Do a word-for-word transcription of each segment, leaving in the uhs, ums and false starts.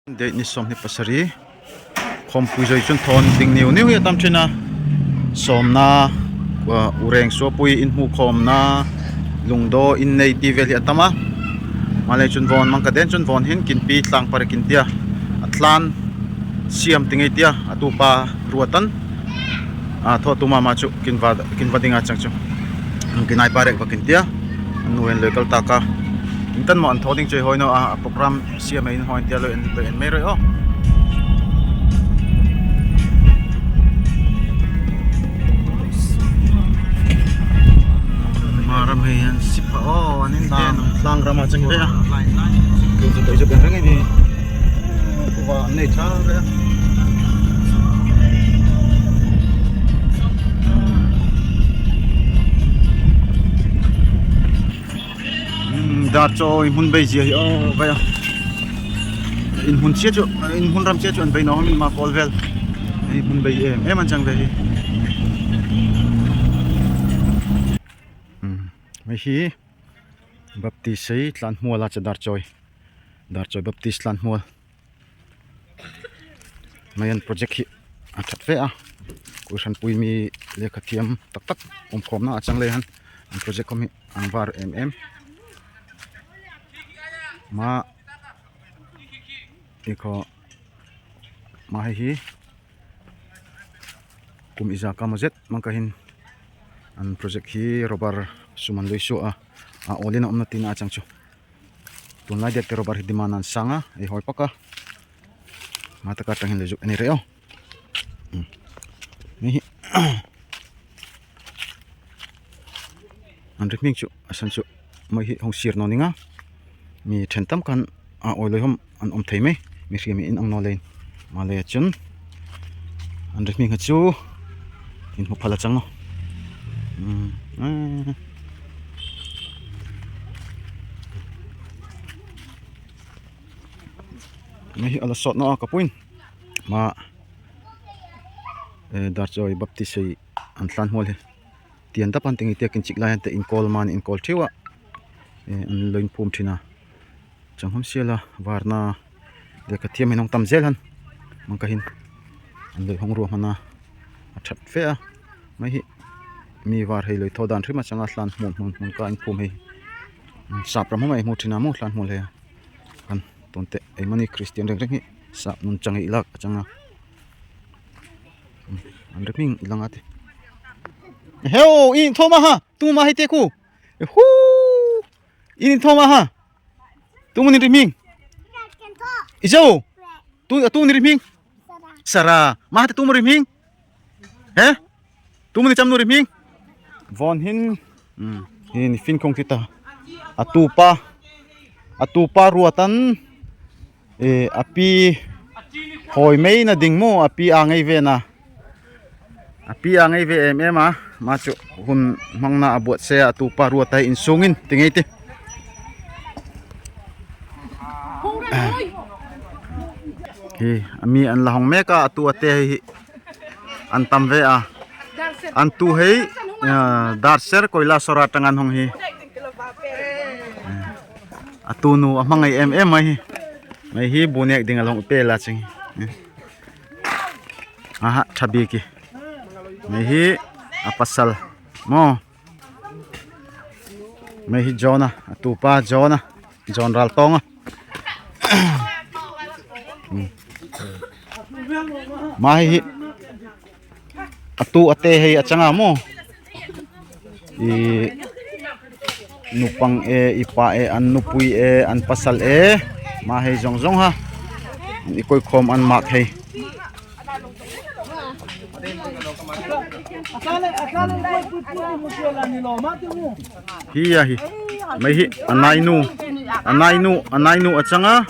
Date ni sawmhni pasari. Khawmpui zoi chun thawn ding niu niu hi a tam thin a. Sawmna, ureng suapui, inhmukhawmna, lungdaw, innei ti vel hi a tam a. Malei chun vawn mang ka den chun vawn hin kinpi tlang par kin tia, a tlan siam ti ngei tia, a tupa ruatan a thaw tu mama chu kin va, kin va ding a chang chu. Kinai pa rek va kin tia, an nu en loi kal ta ka. Intan mo an thaw ding chu hoi no a, a program siam ei hoi tia loi en, loi en mei roi o. Maram hei an sip a o, an in tlang, tlang ram a chang hei a. Kin chu toi chu kan reng ei ni. Kuva nei cha hei a. Dar chaw inhmun bei zia hi o, vai a. Inhmun chia chu, inhmun ram chia chu an bei no hom in ma kawl vel. Inhmun bei em em an chang ve hi. Mai hi Baptist sei tlan hmual a cha Darchoi. Darchoi Baptist tlan hmual. Mai an project hi a that ve a. Kohranpui mi lekha thiam taktak omkhawmna a chang lei hen. An project khawm hi ang var em em. Ma i kho ma hei hi kum i za ka mo zet mang ka hin an project hi rubber sum an lui sua a, a olin a omna tina a chang chu. Tunlai diak te rubber hi demand an sang a, ei hoi pak a. Ma taka tang hin le zuk ani rei o. Ni hi. An rihming chu, a san chu, mai hi hong sir no ning a. Mi then tam kan a oi loi hom an om thei mei, mi hri mi in ang no lein. Malei a chun an rihming ha chu in hmu phal a chang no. Mai hi a la sot no a ka puin. Ma, eh, Darchoi Baptist sei an tlan hmual hi. Tian ta pan ting i tia kin chik lai an te in kawl man in kawl thiu a. Eh, an loi in phum thin a. Chang hom sia la varna lekha thiam hin hong tam zel hen. Mang ka hin an loi hong ruam hana a that ve a. Mai hi mi var hei loi thaw dan hrim a chang a tlan hmun hmun hmun ka in phum hei. Sap ram hom ei hmu thin a mu tlan hmual hei. Kan tun te ei mani Christian reng reng hi sap nun chang i lak a chang a. An rihming i lang a te. Heu, in thaw ma ha, tu ma hei te ku. Hu. In thaw ma ha. Tu mun in rihming. I zo. Tu, tu mun in rihming. Sara. Ma ha te tu mun rihming. He? Tu mun i cham nu rihming. Vawn hin. Hin fin khong ti ta. A tupa. A tupa ruatan. Eh, a pi hoi mei na ding mu, a pi a ngei ve na. A pi a ngei ve em em a, ma chu hun hmang na a buat se a tupa ruat a hi in sung in, ti ngei ti. Hi, a mi an la hong mek a, a tu a te hi. An tam ve a. An tu hei, ah, Darser Koilasora tang an hong hi. A tunu a hmang ei em em mai hi. Mai hi bu nek ding a long pe la ching. Aha, thabi ki. Mai hi a pasal. Mo. Mai hi John a, a tupa John a. John Raltong a. Hmm. Mai hi a tu a te hei a chang a mo. I nupang e, i pa e, an nupui e, an pasal e. Mai hei zong zong ha. I koi khom an mak hei. Hi a hi. Mai hi a nainu. A nainu, a nainu a chang a.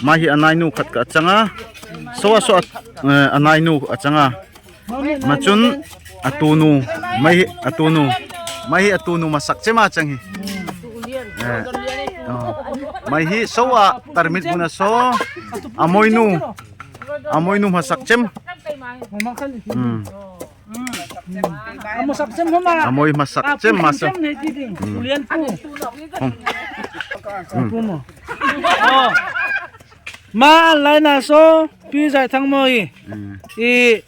Mai hi a nainu khat ka a chang a. So a so a, eh, a nainu a chang a. Ma chun a tunu. Mai hi a tunu. Mai hi a tunu masak chem a chang hi. Eh, oh. Mai hi so a tarmit bu na so. A moinu. A moinu masak chem. Hmm. A moi masak chem ma so. Hmm. Hmm. Ma an lai na so, Pi Zaithang mo i. I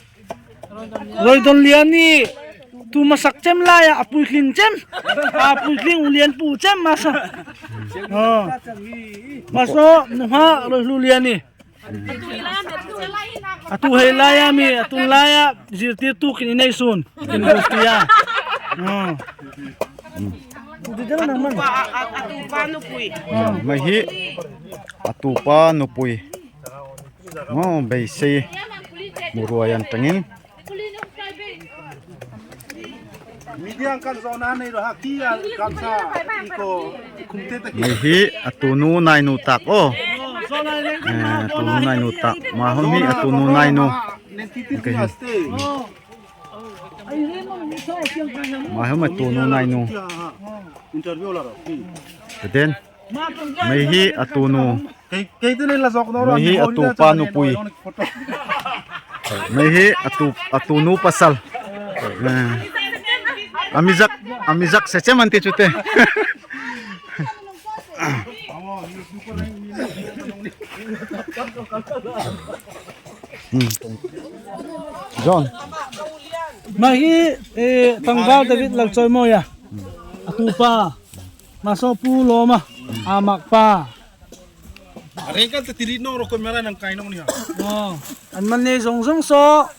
Roidonlian i tu masak chem lai a, a puitling chem. A puitling ulian pu chem masa. Ma so, nungha Roilulian i. A tu hei lai a mi, a tun lai a, zir tir tu kin i nei sun. Kin bus tia. Mai hi a tupa nupui. Mo beisei. Muruaian tangin. Mai hi a tunu nainu tak o. A tunu nainu tak. Ma hom hi a tunu nainu. Ma hom a tunu nainu. Ka den. Mai hi a tunu. Mai hi a tupa nupui. Mai hi a tu, a tunu pasal. A mi zak, a mi zak se chem an ti chu te. John. Mai hi, eh, Tangval David Lalchoimo ya. A tupa. Ma so Pu Loma. A makpa. Areng kan te tiri nong ro ko mera nang kai nong ni ha. An man ne zong zong so.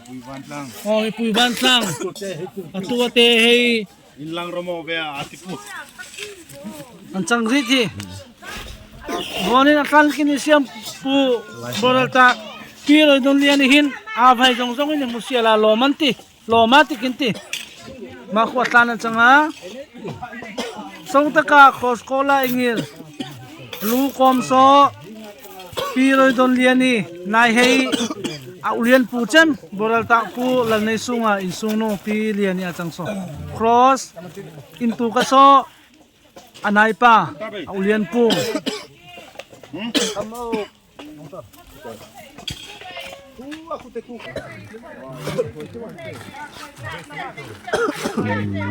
Pui Van Tlang. O, i Pui Van Tlang. A tu a te hei. Inlang romo be a tipu. An chang zi ti. Vonin a tlan kin i siam Pu Boraltak. Pi Roidonlian i hin. A vai zong zong in i musia la lo man ti. Lo ma ti kin ti. Ma khua tlan a chang a. Song taka khos kola ingil. Lu kom so. Pi Roidonlian i nai hei. A ulian pu chem. Boraltak Pu Lalneisung a insung no Pi Lian i a chang so. Cross. Intu ka so. A naipa. A ulian pu.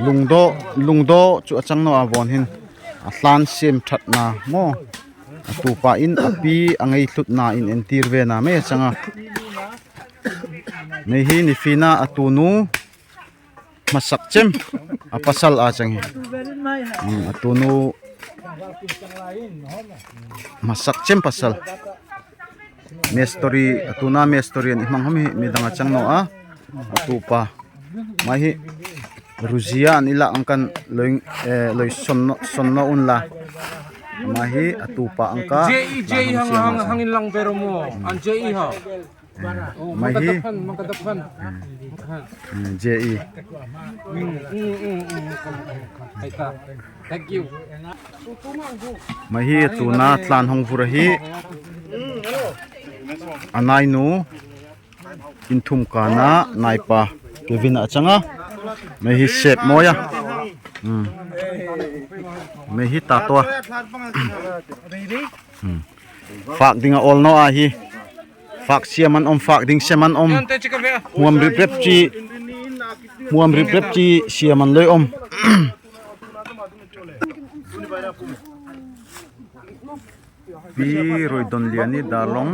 Lungdo, lungdo chu a chang no a von hin a tlan sim that na mo. A tupa in a pi a ngei thlut na in en tir ve na mai a chang a. Mai hi ni fina a tunu. Masak chem a pasal a chang hi. A tunu masak chem pasal. Mestori, a tuna mestori an i hmang ham hi midang a chang no a. A tupa. Mai hi ruzia an i la ang kan loi, eh, loi son no, son no un la. Mai hi a tupa ang ka. J E, J E hang, hang, hang in lang pero mo. An J E ha. Mai hi. J E. Mai hi tuna tlan hong vur ahi. A nainu. Inthum kana naipa. Kevin a chang a. Mai hi sep moya. Mai hi tatua. Fak ding a ol no ahi. Fak siaman om, fak ding siaman om. Muam rip rep ci. Muam rip rep ci siaman loi om. Pi Roidonlian i Darlong.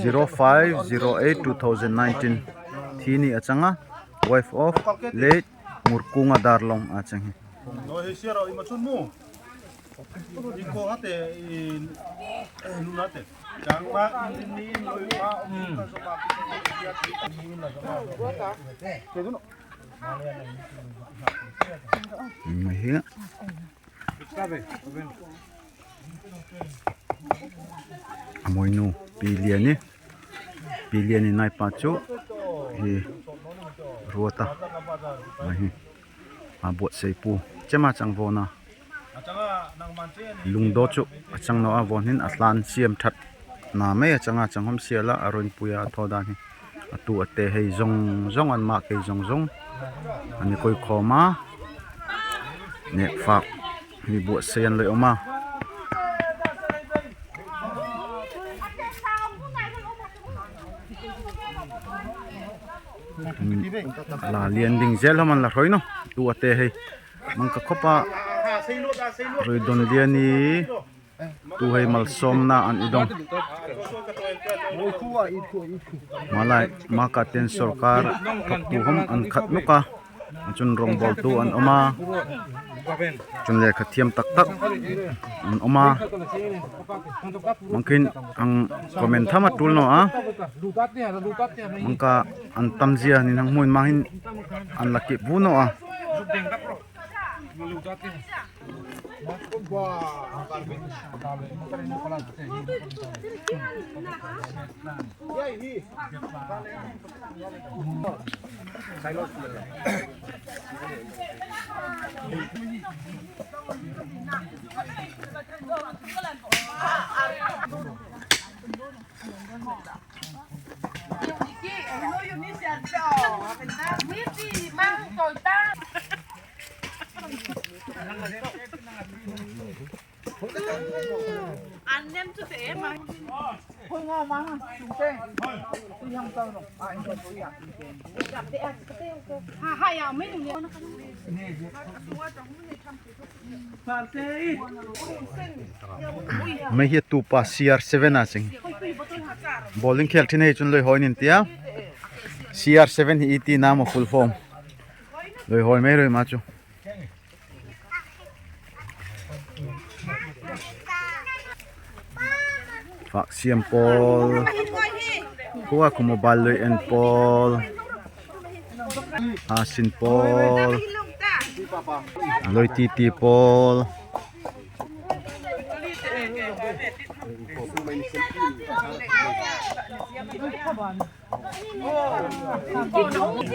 Zero five zero eight two thousand nineteen. Thi ni a chang a. Wife of late Murkunga Darlong a chang hi. Mai hi. A moinu Pi Lian i. Pi Lian i naipa chu hi ruata. Mai hi. A buatsai pu. Chema chang vona. Lungdo chu a chang no a von hin a tlan siam that na mai a chang a chang hom sia la a roin puia a tho dan hi. A tu a te hei zong zong an ma kei zong zong. Ani koi khoma. Nek fak. Hi buatsai an loi oma. La lian ding zel haman la roi no. Tu a te hei. Mang ka khopa. Rui don lian i, tu hei malsawmna an i dong. Malai, makaten sorkar thawktu hom an khat nuk a. Chun rongbawltu an om a. Chun lekha thiam taktak an om a. Mangkin ang comment tham a tul no a. Mangka an tam zia nin hang hmun ma hin an la kip vu no a. Mei hi tu pa C R seven a ching. Bowling khel thin hei chun loi hoi nin tia. C R seven hi i ti na maw full form. Loi hoi mei roi ma chu. Faksiam pawl. Khua khu mobile loi en pawl. Hasin pawl. Loi titi pawl.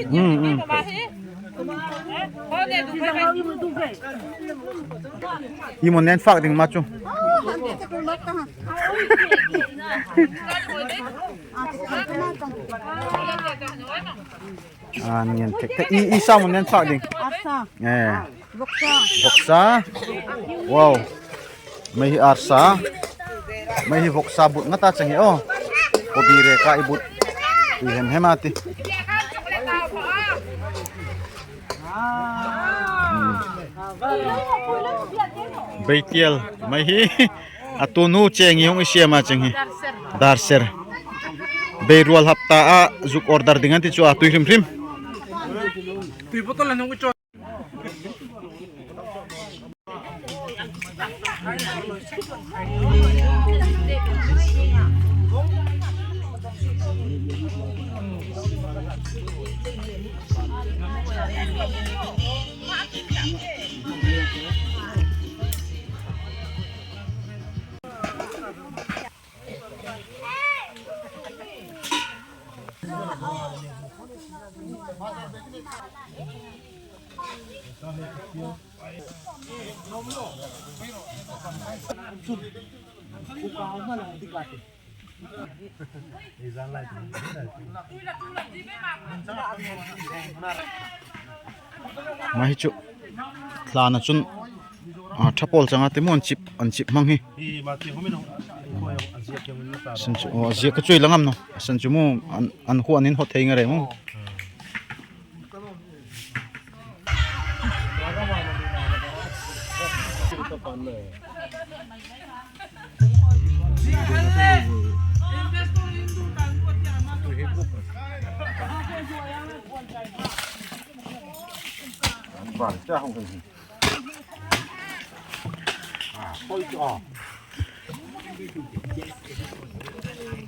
Mm, mm. I mo nen fak ding ma chu. A, nian thek thek. I, i sa mo nen fak ding. Arsa. Eh. Voksa. Voksa. Wow. Mei hi arsa. Mei hi voksa but nga ta chang hi o. Kobi re ka i but. Tui hem hem a ti. Hmm. Beitial. Mei hi. A tunu cheng i hung i siam a cheng hi. Darser. Beirual hapta a zuk order ding an ti chu a tui hrim hrim. Tui bottle an hung i cho. Mei hi chu. Tlan a chun, a, tha pawl chang a ti mu an chip, an chip hmang hi. San chu, o, a ziak ka chui la ngam no. San chu mu an, an hu an in hot thei nga re mu.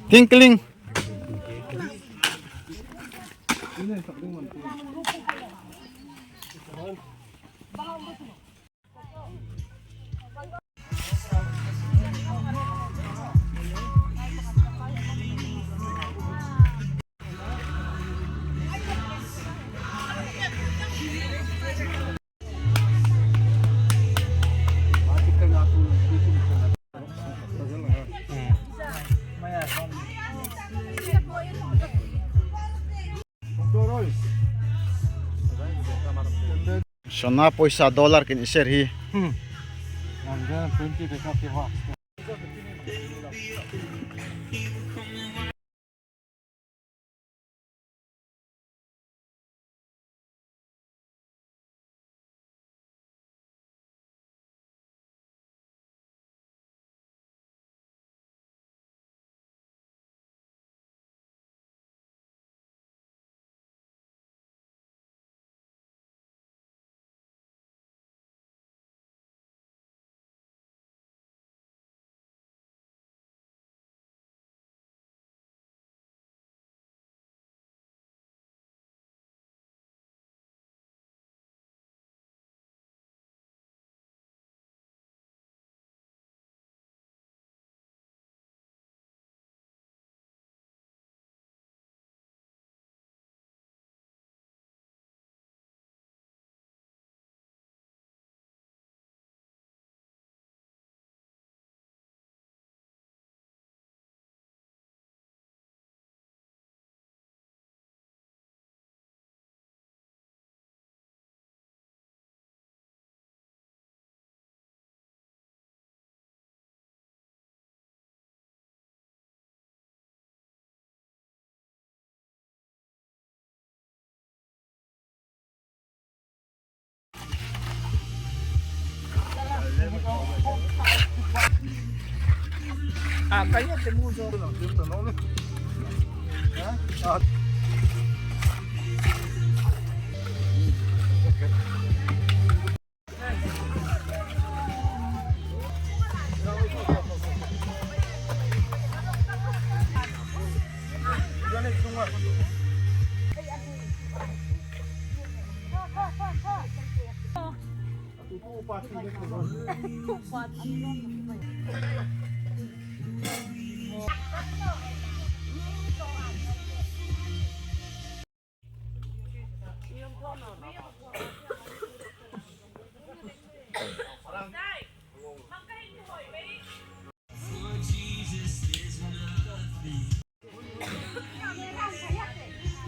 Tinkling. Sona poisa dollar kin iser hi.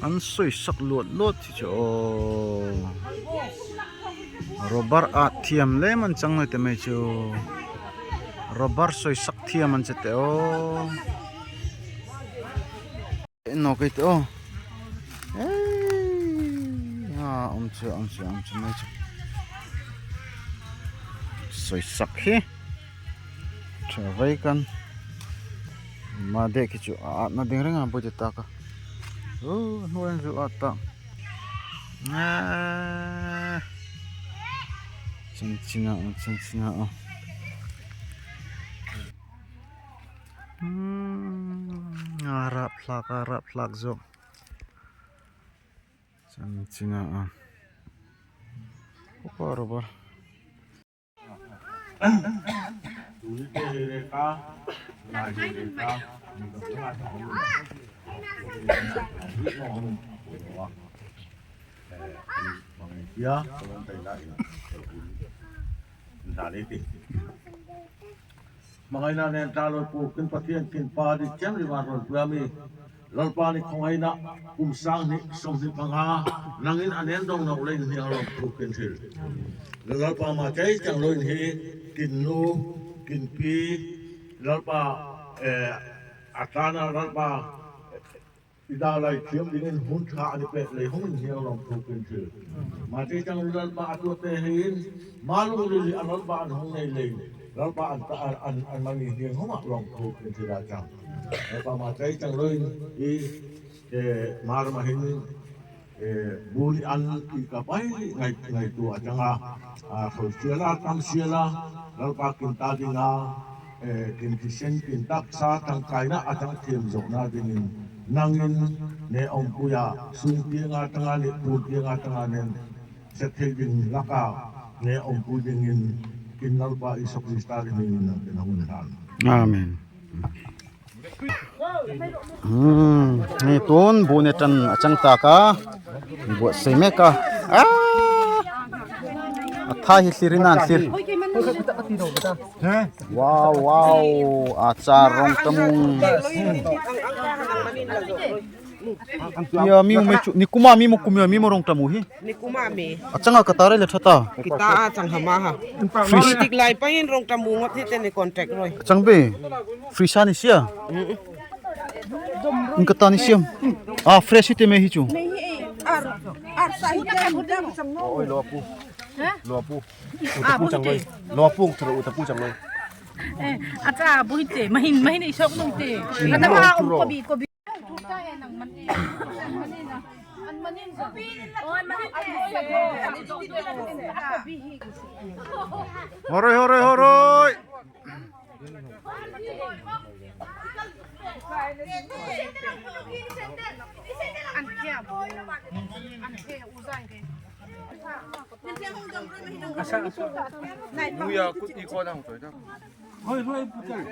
An soisak luat luat ti chu. Rubber at thiam le man chang noi te mei chu. Rubber soisak thiam an chete o. Nok ei te o. Ei, a, om chu, om chu, om chu mei chu. Soisak hi. Tha vei kan. Ma de ki chu a, na ding reng a boi te ta ka. O, nu en zu a ta. A. Chin chin a, chin chin a. Hmm, a rap hlak, a rap hlak zo. Chin chin a. Opa rubber. Hmangaina nen ta lo pu kin Pathian kin pa di chem li van ron pua mi. Lalpa ni khong aina kum sang hni som hni panga nangin a nen dong nau lei ni a lom thu kin thil. Lalpa ma chai chang lo in hi kin nu kin pi Lalpa, eh, a tana Lalpa i da lai thiam dingin hun tha ani pet lei hong in hiang lom thu kin thil. Ma chai chang lo Lalpa a tuate hin ma lung li li a Lalpa an hong nei lei Lalpa an ta an, an, an mani hiang hong a lom thu kin thil a chang. Lalpa ma chai chang lo in i, eh, mar ma hin eh, buni an i ka pai ngai, ngaitua chang a, a, khol sial a, tam sial a, Lalpa kin ta ding a, eh, kin thisen, kin taksa, tangkaina a chang thiem zona dingin, nangin ne ompui a, sung tiang a chang a, ne pun tiang a chang a nen, sep thei ding lak a, ne ompui dingin, kin Lalpa Isu Krista dingin nang kin hong hen. Amen. Hmm, ni tun bu ne tan a chang ta ka. Buat sei mek a. Ah. A thai hi thlir inan thlir. Wow, wow. A cha rong tamung. Ya, mi mu mei chu, ni kuma mi mu kum ya, mi mu rong tamu hi. Ni kuma mi. A chang a kata re le thata. Kita a chang hama ha. Free. Tik lai pa hin rong tamu ngot hi te ni contact roi. A chang be. Free sa ni sia. Mm. Ni kata ni siam. Ah, fresh hi te mei hi chu. Mei hi e. Ar, ar sa hi te. Oi, lo pu. Ha? Lo pu. Ah, bu hi te. Lo pu, thuro, utapu chang loi. Eh, a cha bu hi te. Mahin, mahin isok nung te. Kata ma, um, kobi, kobi. Horoi, horoi, horoi. Hoi, hoi, putar.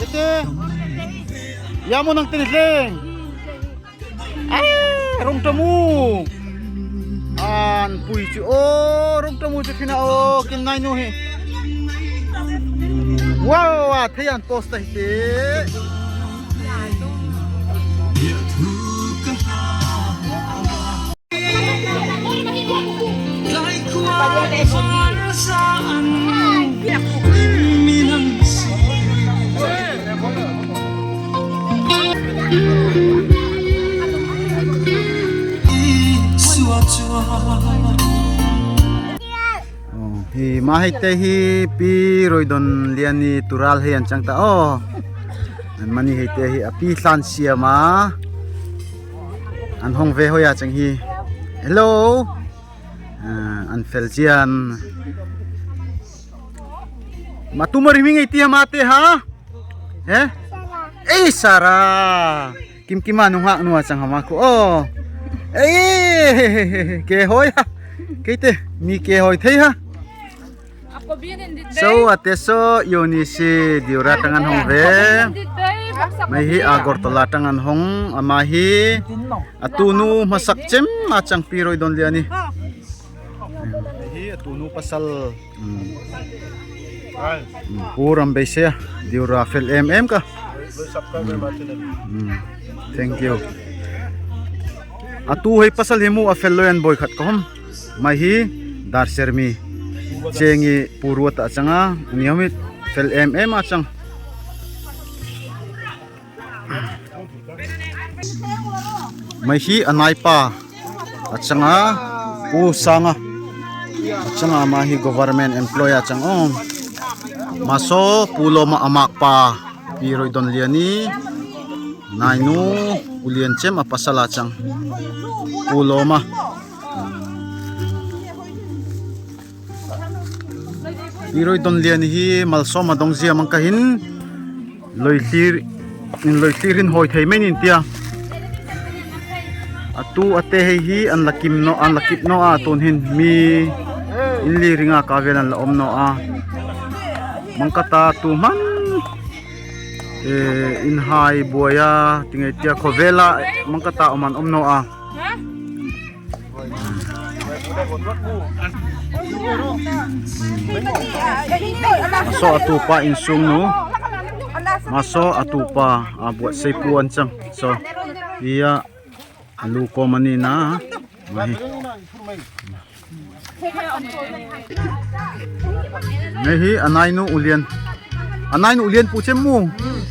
Ete, ya mo nang tene leng. Rungtamu. An pui chu o, Rungtamu chu thina o, kin nainu hi. Wow, a thei an post ta hi te. Hi ma hei te hi Pi Roidonlian i tural hei an chang ta o. An mani hei te hi a pi thlan siam a. An hong ve hoi a chang hi. Hello. An fel chian. Ma tu mari mi ngai ti ha ma te ha? He? Ei Sara. Kim kim a nung hak nua chang ha ma ku o. Ei ke hoi ha. Kei te mi ke hoi thei ha. So a te so Eunice Diura tang an hong ve. Mai hi Agartala tang an hong, ama hi a tunu masak chem a chang Pi Roidonlian i. Mai hi a tunu pasal. Pu Rambeisei a Diura fel em em ka. Thank you. A tu hei pasal hi mu a fel loi an boi khat ka hom. Mai hi Darsermi Cheng i Pu Ruata a chang a, ni hom i fel em em a chang. Mai hi a naipa a chang a, Pu Sanga a chang a, ama hi government employee a chang o. Ma so Pu Loma a makpa Pi Roidonlian i nainu ulian chem a pasal a chang Pu Loma. Pi Roidonlian hi Malsawm a dong zia mang ka hin loithlir, in loithlir hin hoi thei mai nin tia. A tu a te hei hi an la kim no, an la kip no a tun hin mi in li ring a ka vel an la om no a. Mang ka ta tu man in hai buai a ti ngai tia khovel a mang ka ta om an om no a. Ma so a tupa insung nu. Ma so a tupa a buatseipu an chang. So ia a lu ko mani na. Mai hi. Mai hi a nainu ulian. A nainu ulian pu chem mu.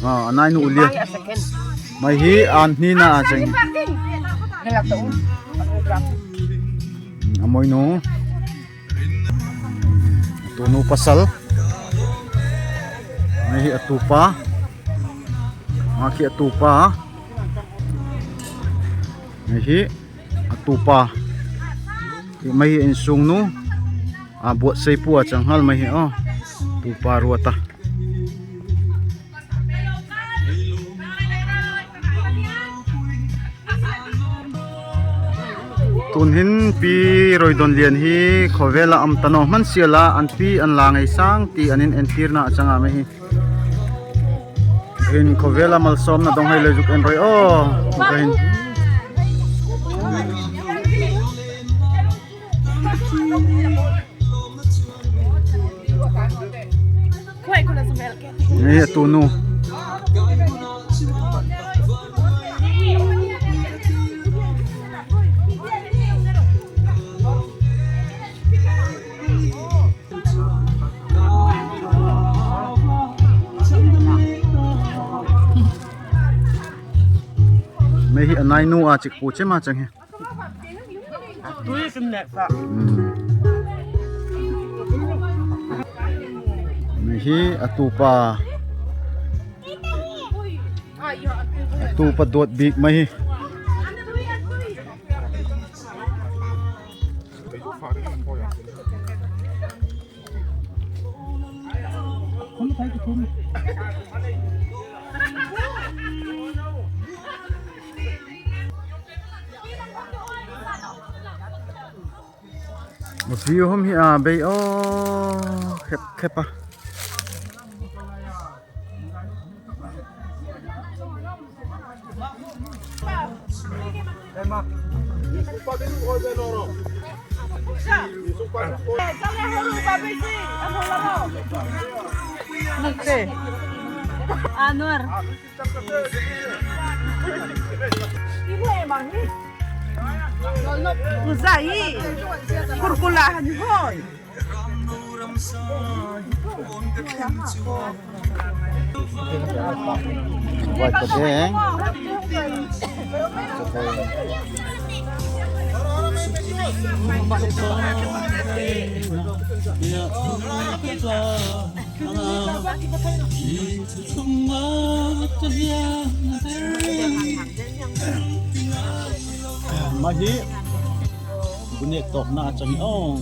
A nainu ulian. Mai hi an hni na a chang. A moinu. A tunu pasal. Mai hi a tupa. Ma khi a tupa. Mai hi a tupa. Mai hi insung nu. A buatseipu a chang hal mai hi o. Tupa Ruata. Tun hin Pi Roidonlian hi khovel a am tano man siala an pi an la ngai sang ti an in entir na a chang a mai hi. Hin khovel a Malsawm na dong hei le zuk en roi o. Ka hin. Ni a tunu. Mai hi a nainu a chik pu chem a chang hi. Mai hi a tupa. A tupa duat bik mai hi. View hom hi a bei o, khep khep a. Nte. Anwar. Uzai. Kurkula han hoi. Mah hi. Bunek tokna chang o.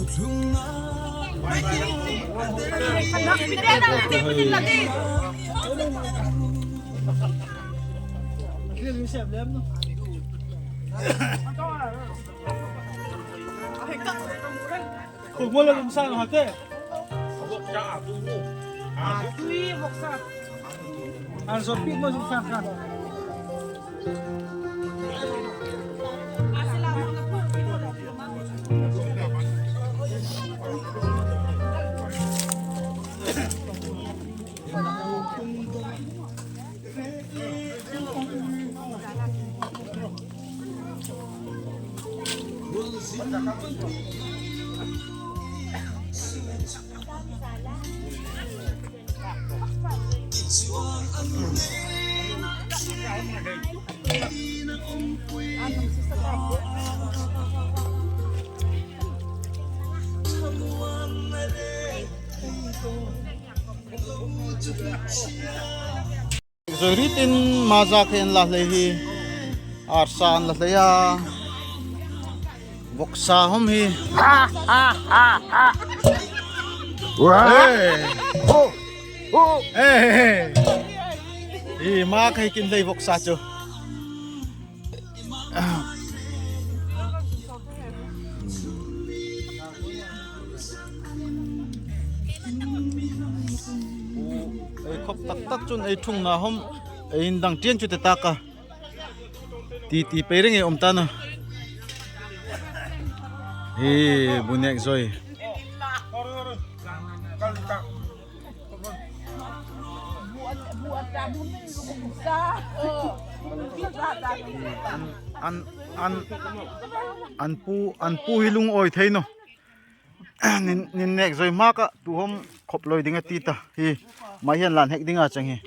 Khubol lum sa hate. Atui boksa. An so pit mo sa ka. Zoi rit in maza khe en la lei hi. Arsa an la lei a. Voksa hom hi. Wah. Hey. Oh. Oh. Hey, hey, hey. Hi ma khe kin lei voksa chu. Ei khop taktak chun ei thungna hom ei indang tian chu te taka. Ti ti pei ring ei om ta na. Hi, bunek zoi. An, an, an, an pu, an pu hi lung oi thei no. Nin, nin nek zoi ma ka tu hom khop loi ding a ti ta hi. Mai hian lan hek ding a chang hi.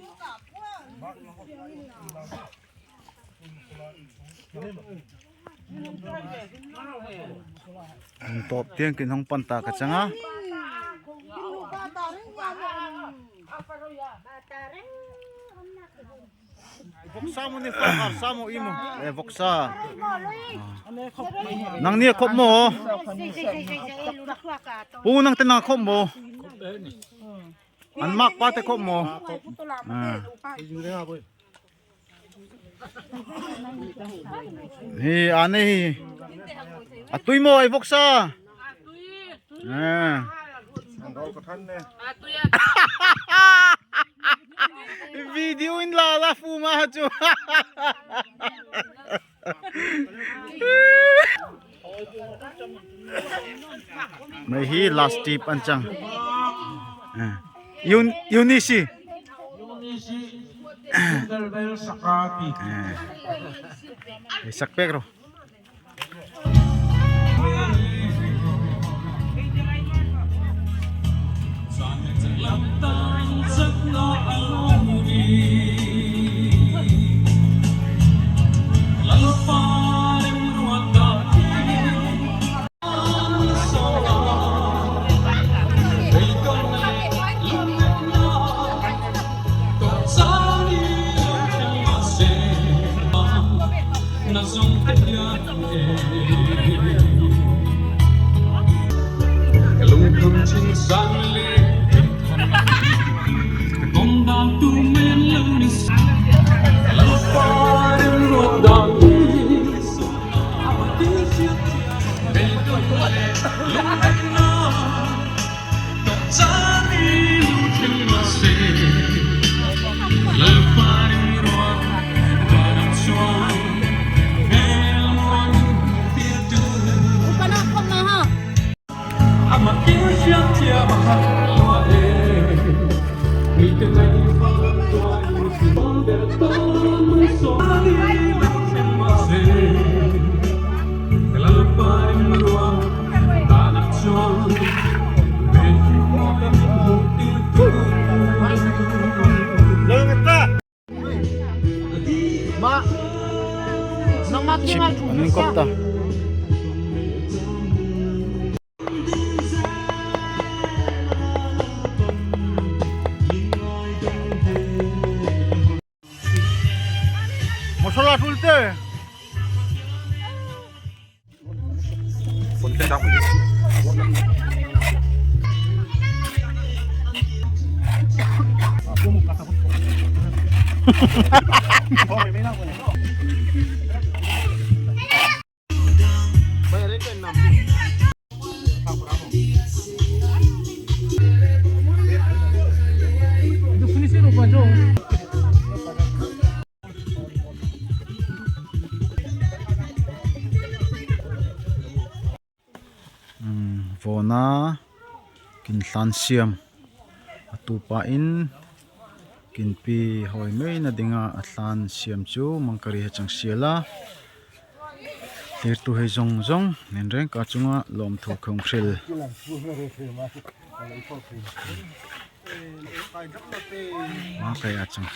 An top tiang kin hong pan ta ka chang a. Voksa mo ni fa, arsa mo i mo. Eh, voksa. Nang ni khop mo. Pu nang te nang khop mo. An mak pa te khop mo. Ah. Hi, ani hi. A tui mo ei voksa. Ah. Video in la la fu ma chu. Mai hi last tip an chang. Ah. Yun, Yunisi. Yunisi. Sak pek ro. Chip an kop ta. Masala tulte. Vona kin tlan siam a tupa in kin pi hoi meina dinga a tlan siam chu mangkari ha chang sial a. Tirtu hei zong zong nen reng ka chunga lawmthu khong hril. Ma kai a chang.